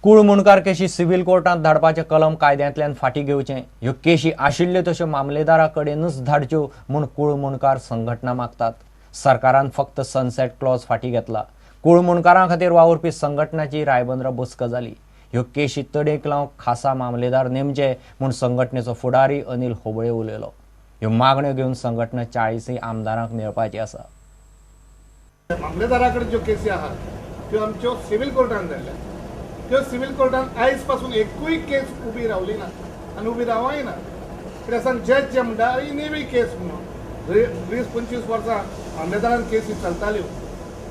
कुळमुणकार केशी सिव्हिल कोर्टांत धाडपाचें कलम कायद्यांतल्यान फाटीं घेवचें, ह्यो केशी आशिल्ल्यो तश्यो मामलेदारा कडेनच धाडच्यो म्हूण कुळमुणकार संघटना मागतात. सरकारान फक्त सनसेट क्लॉज फाटीं घेतला. कुळमुणकारां खातीर वावुरपी संघटनाची रायबंदरा बसका जाली. ह्यो केशी तडेक लावंक खासा मामलेदार नेमचे म्हूण संघटनेचो फुडारी अनिल होबळे उलयलो. ह्यो मागण्यो घेवन संघटना 40 आमदारांक मेळपाची आसा. मामलेदारा कडेन ज्यो केसी आहात त्यो आमच्यो सिव्हिल कोर्टान जाल्ल्या. त्यो सिव्हिल कोर्टान आयज पासून एकूय केस उबी रावली ना आनी उबी रावय ना. कित्याक सांग, जज जे म्हणटा ही नेवी केस म्हणून 20-25 वर्सां मामलेदारान केसी चलताल्यो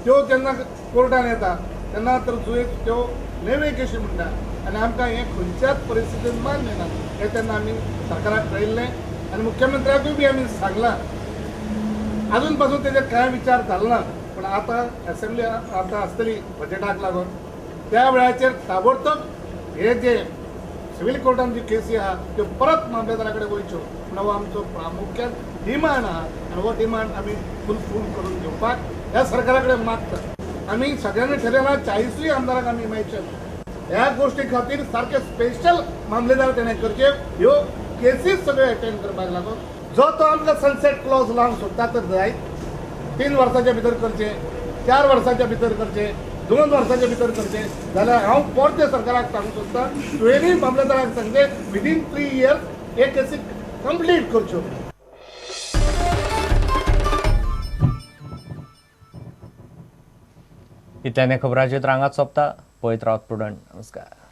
त्यो जेन्ना कोर्टान येता तेन्ना तर जुये त्यो नेवे केशी म्हणटा आनी आमकां हें खंयच्याच परिस्थितीन मान्य ना हें तेन्ना आमी सरकाराक कळयल्लें आनी मुख्यमंत्र्याकूय बी आमी सांगलां. आजून पासून तेजेर कांय विचार जालो ना, पूण आतां एसेंब्ली आतां आसतली बजेटाक लागून त्या वेळाचेर ताबडतोब हे जे सिव्हिल कोर्टान ज्यो केसी आहा त्यो परत मामलेदारा कडेन वयच्यो म्हूण हो आमचो प्रामुख्यान डिमांड आहा आनी हो डिमांड आमी फुलफूल करून घेवपाक ह्या सरकारा कडेन मागता. आमी सगळ्यांनी ठरयलां 40 आमदारांक आमी मेळचे ह्या गोश्टी खातीर सारके स्पेशल मामलेदार तेणें करचे, ह्यो केसीस सगळ्यो एटेंड करपाक लागून. जो तो आमकां सनसेट क्लॉज लावंक सोदता तर जाय 3 वर्साच्या भितर करचें, 4 वर्साच्या भितर करचें, 2 वर्साच्या भितर करचें जाल्यार हांव परतें सरकाराक सांगूंक सोदता तुवेंय मामलेदाराक सांगचें विदीन 3 इयर्स हे केसी कंप्लीट करच्यो. इतल्यान खबरांचेर रांगात सोंपता. पळयत रावत प्रुडंट. नमस्कार.